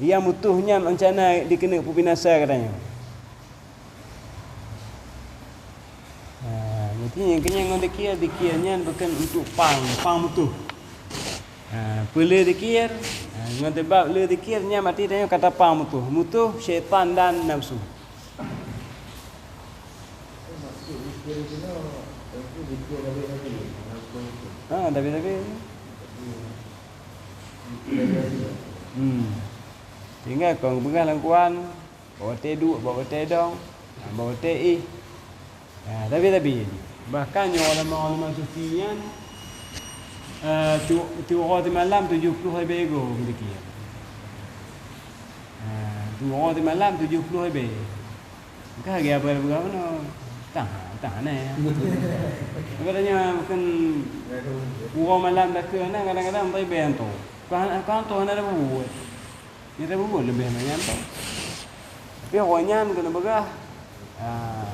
Nyang mutoh nyan rencana dikeuneuk peubinasa geutanyoe. Ha, jadi nyang keunyan ngon zikir, zikir nyan bukon untuk pang, pang mutoh. Ha, peue le zikir, ha, ngon teubab le zikir nyan berarti tanyoe ka tapang mutoh. Mutoh syaitan dan nafsu. Ha, tapi, tapi. Hmm. Sehingga kon geupeugah lam Quran, bak watèe duek, bak watèe dong, bak watèe éh. Ha, tapi, tapi. Bahkan nyoe ulama-ulama sufi nyan, eh, tu-, tiep uroe tiep malam tujoh ploh ribèe goe zikir. Ha, tiep uroe tiep malam tujoh ploh ribèe. Ka lagèe abah peugah bunoe. Tang, tang nè. Apa tanya, bukon uroe malam dakeuh na, kadang-kadang ribèe hantom. Ka, ka hantom hana tabuet. Nyang tabuet leubeh manyang hantom. Tapi awak nyan keuneuk peugah, ah,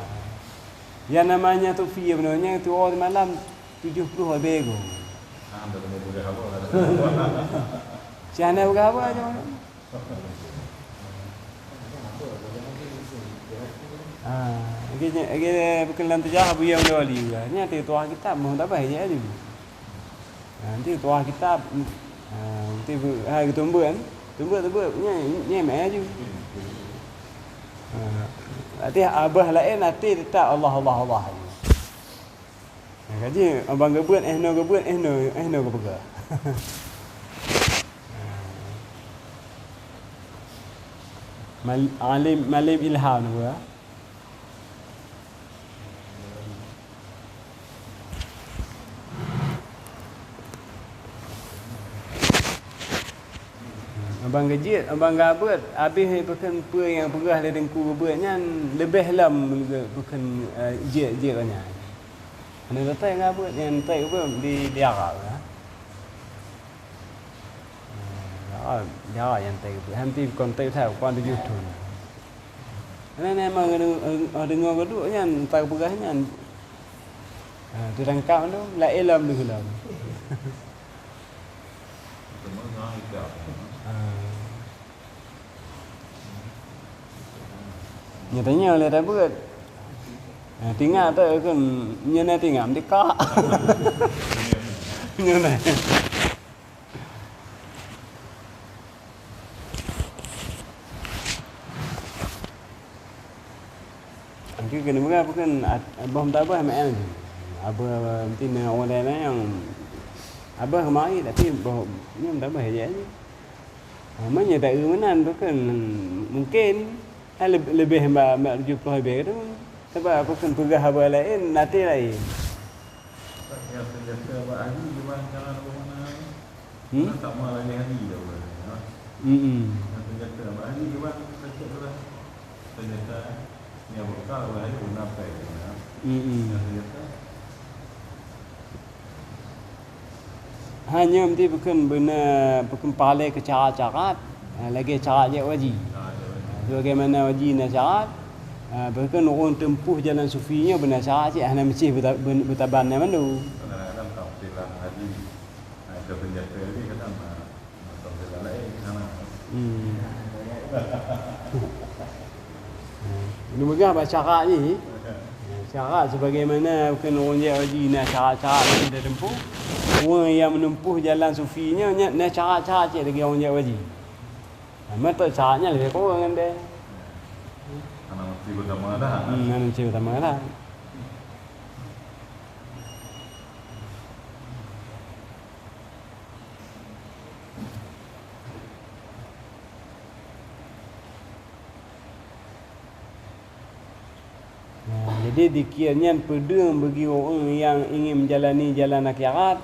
nyang namanya sufi bunoe nyan tiep uroe malam tujoh ploh ribèe goe. Si hana peugah apa aja. Ah, lagèe nyan, lagèe bukon lam teujaha Abuya Wali juga. Nyan teuh tuah kitab, meuh tabah je aju. Ah, nanti tuah kitab, ah, nanti bu-, ha, geuteumbeuet kan? Teumbeuet, teumbeuet, nyan, nyan meuh aju. Ah, nanti abah laén, nanti teutap Allah, Allah, Allah aju. Nah, kaji, abang geubeuet, eh, noe geubeuet, eh, noe, eh, noe geupeugah. Mal-, alim, malem ilham geupeugah. Abang geujeuet, abang gabeuet, abéh bukon peue nyang peugah lé Teungku geubeuet nyan leubeh lom bukon, eh, jeuet-jeuet nyan. Hana tatai ngon buet nyang tatai ubé di, di Arab, ya. Ah, ya, nyang teubiet. Hanti kon teubiet that, kon tujoh thon. Nah, nah, memang deungo, deungo geuduek nyan, entah peugah nyan. Ah, teurangkap tu, laén lom deuh lom. Ah. Nyoe tanyoe lé tabeuet. Ah, tingak tu kan, nyoe na tingak meutika. Nyoe na. Engki keuneuk peugah, peue kheun, at-, boh meutabah meu'en. Abe meutina ureueng laén nyang abe keumari, tapi boh nyoe meutabah jih. Ha, meunyoe taeu meunan, peue kheun, mungken, ha, leb-, leubeh ba, ba tujoh ploh leubeh tu. Sabab peue kheun peugah haba laén, até laén. Nyang senjata bak hari, memang cara dua mana. Hmm? Sama lagi hari dia boleh, ha? Mm-mm. Yang senjata bak hari, memang sakit tu lah. Senjata yang bekal bak hari, guna apa ya? Mm-mm. Yang senjata. Hanya mesti peue kheun beuna, peue kheun pahala keu syarat-syarat, ha, lagèe syarat jeuet haji. Ha, jeuet haji. Sebagaimana haji na syarat, ha, peue kheun ureueng teumpuh jalan sufi nyoe beuna syarat cit, hana meusti beuta-, beun-, beutaban nyan mandum. Kadang-kadang tampilan haji, ha, itu senjata lagi kadang, ha, tampilan lain, ha. Hmm. Neupeugah bak syarat jih. Syarat sebagaimana kheun ureueng jeuet haji na syarat-syarat nyang teutumpu. Ureueng nyang meunumpu jalan sufi nyoe, nyan na syarat-syarat cit lagèe ureueng jeuet haji. Memang tu syarat nyan leubeh kureueng ngon deh. Hana meusti beutama dah. Hmm, hana meusti beutama dah. Nah, jadi zikir nyan peudeueng bagi ureueng nyang ingin menjalani jalan akhirat,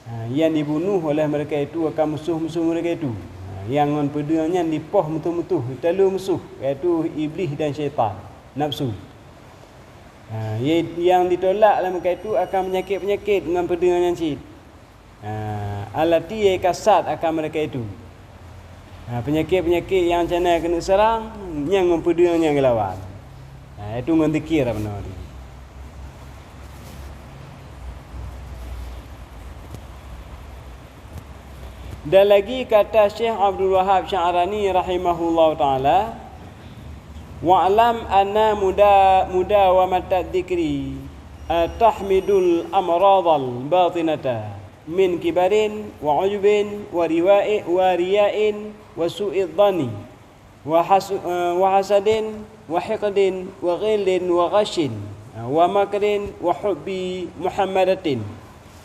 ha, nyang dibunuh oleh mereka itu akan musuh-musuh mereka itu. Ha, nyang ngon peudeueng nyan dipoh meutuh-meutuh, talo musuh, yaitu Iblih dan syaitan, nafsu. Ha, ye-, nyang ditolak oleh mereka itu akan peunyakét-peunyakét ngon peudeueng nyan cit. Ha, allati, nyang kasat akan mereka itu. Ha, peunyakét-peunyakét nyang cana keuneuk seurang, nyan ngon peudeueng nyan geulawan. Ha, itu ngon zikir apa nama tu. Dan lagi kata Syekh Abdul Wahab Sya'rani rahimahullahu taala, "Wa'lam anna muda-, mudawamatat dzikri, eh, tahmidul amradal batinata min kibarin wa ujubin wa riwa'i-, wa riya'in wa su'idh dhanni." Wa hasu-, eh, wa hasadin, wa hiqdin, wa ghillin, wa ghasyin, eh, wa makrin, wa hubbi muhammadatin,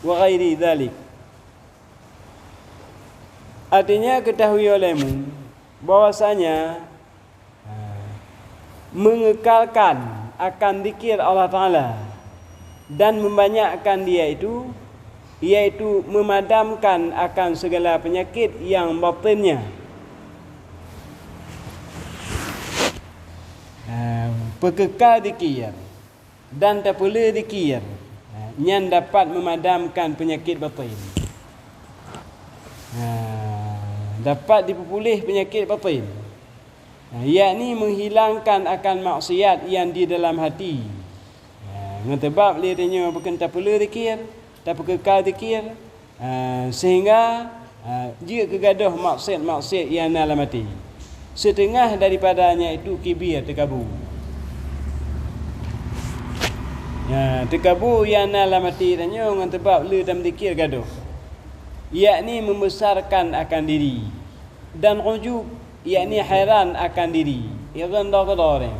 wa ghairi dzalik. Artinya, ketahui olehmu bahwasanya, eh, mengekalkan akan zikir Allah Taala dan membanyakkan dia itu, yaitu memadamkan akan segala penyakit yang batinnya. Ha, peukeuka zikir dan tapeulé zikir, ha, nyan dapat memadamkan penyakit batin. Ha, dapat dipeupuléh penyakit batin. Ha, yakni menghilangkan akan maksiat yang di dalam hati. Ha, ngon teubab lé tanyoe bukon tapeulé zikir, tapeukeuka zikir, ha, sehingga, ha, jeuet keu gadôh maksiat-maksiat nyang na lam até. Siteungoh daripadanya itu kibir, teukabu. Ha, teukabu nyang na lam até tanyoe ngon teubab lé tameudzikir gadôh, yakni membesarkan akan diri. Dan ujub, yakni heran akan diri. Heran dah keudroe.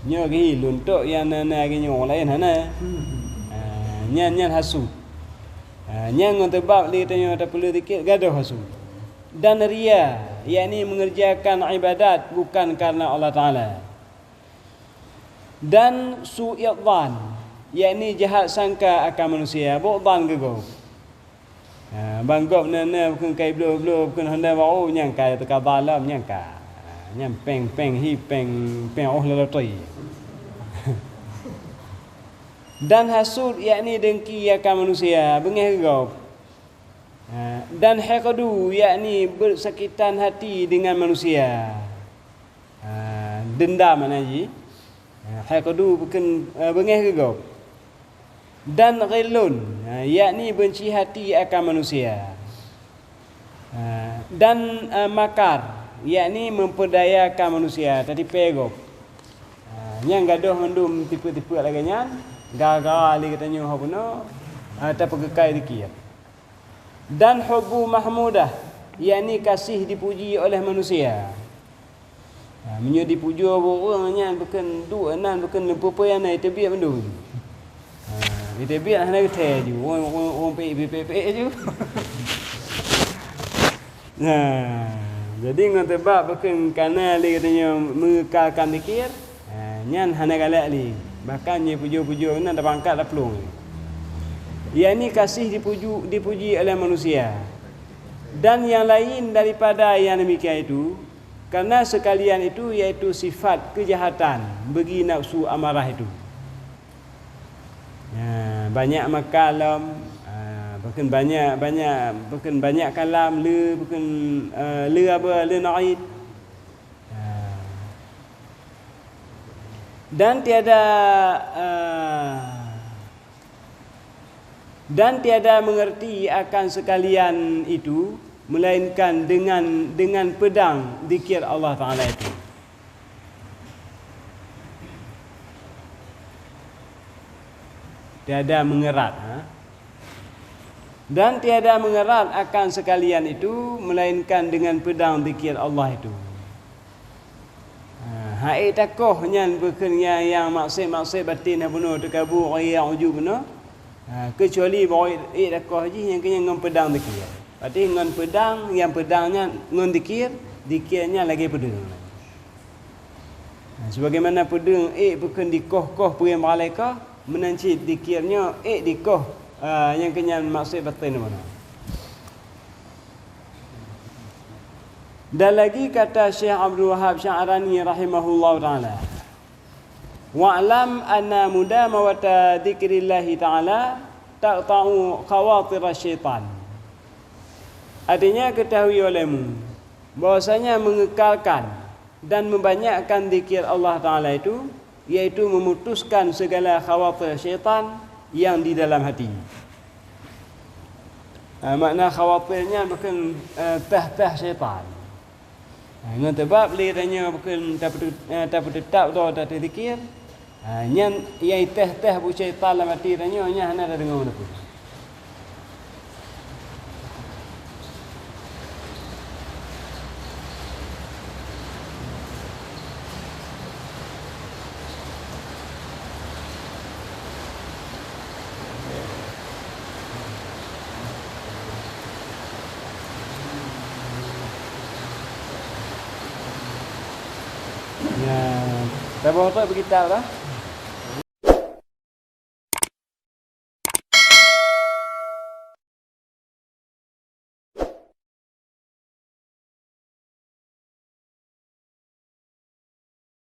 Nyoe geuhi lôn tok nyang na-na geuh nyoe laén hana. Ha, nyan, nyan hasut. Ha, nyan ngon teubab lé tanyoe tapeulé dikit gadôh hasut. Dan ria, yakni mengerjakan ibadat bukan karena Allah Taala. Dan su'idzan, yakni jahat sangka akan manusia, bu'dzan keu gob. Ha, ban gob na-na bukon kai bloe-bloe, bukon honda baru, nyang ka teuka balom, nyang ka. Ha, nyang péng-péng hi, péng, péng oh lelotoi. Dan hasut, yakni dengki akan manusia, beungéh keu gob. Ha, dan hiqdu, yakni bersakitan hati dengan manusia. Ha, dendam makna jih. Ha, hiqdu bukon, eh, beungéh keu gob. Dan ghillun, ha, yakni benci hati akan manusia. Ha, dan, eh, makar, yakni memperdayakan manusia, tatipée gob. Ha, nyang gadôh mandum tipe-tipe lagée nyan, gara-gara lé geutanyoe hana bunoe, ha, tapeugeukai zikir. Dan hubbu mahmudah, yakni kasih dipuji oleh manusia. Ha, meunyoe dipujoe ureuëng nyan bukon duek nan, bukon peue-peue nyang na, iteubiet mandum. Ha, iteubiet hana geuthée ju, ureuëng, ureuëng, ureuëng peuék, peuék, peuék ju. Nah, jadi ngon sabab bukon kana lé geutanyoe meukalkan zikir, ha, nyan hana galak lé. Bahkan nyoe pujoe-pujoe nan tapangkat taplueng. Yakni kasih dipuju-, dipuji oleh manusia. Dan yang lain daripada yang demikian itu, karena sekalian itu yaitu sifat kejahatan bagi nafsu amarah itu. Ya, banyak makan lom, ah, bukon banyak, banyak, bukon banyak kalam, le, bukon, eh, le apa, le naid. Ah. Dan tiada, eh, dan tiada mengerti akan sekalian itu, melainkan dengan, dengan pedang zikir Allah Taala itu. Tiada mengerat, ha? Dan tiada mengerat akan sekalian itu, melainkan dengan pedang zikir Allah itu. Ha, han ék takoh nyan bukon nyang, nyang maksud-maksud batin hana bunoe, teukabu, riya, ujub bunoe. Ha, keucuali bak ék, ék takoh jih nyang keuh nyan ngon peudang zikir. Berarti ngon peudang, nyang peudang nyan ngon zikir, zikir nyan lagée peudeueng. Ha, sebagaimana peudeueng ék bukon dikoh-koh peue nyang meuraleka, meunan cit zikir nyoe ék dikoh, ha, nyang keuh nyan maksud batin bunoe. Dan lagi kata Syekh Abdul Wahab Sya'rani rahimahullahu ta'ala, "Wa'lam anna mudamawata dzikrillahi ta'ala taqta'u khawatirasy syaitan." Artinya, ketahui olehmu bahwasanya mengekalkan dan membanyakkan zikir Allah Ta'ala itu, yaitu memutuskan segala khawatir syaitan yang di dalam hati. Ah, makna khawatir nyan bukon, eh, tah-tah syaitan. Ah, ngon sabab lé tanyoe bukon tapeutu-, eh, tapeuteutab droe tateuzikir, ah, nyan nyang tah-tah bu syaitan lam até tanyoe nyan hana tadeungoe meunan. Ya, saboh teuk beukitab lah.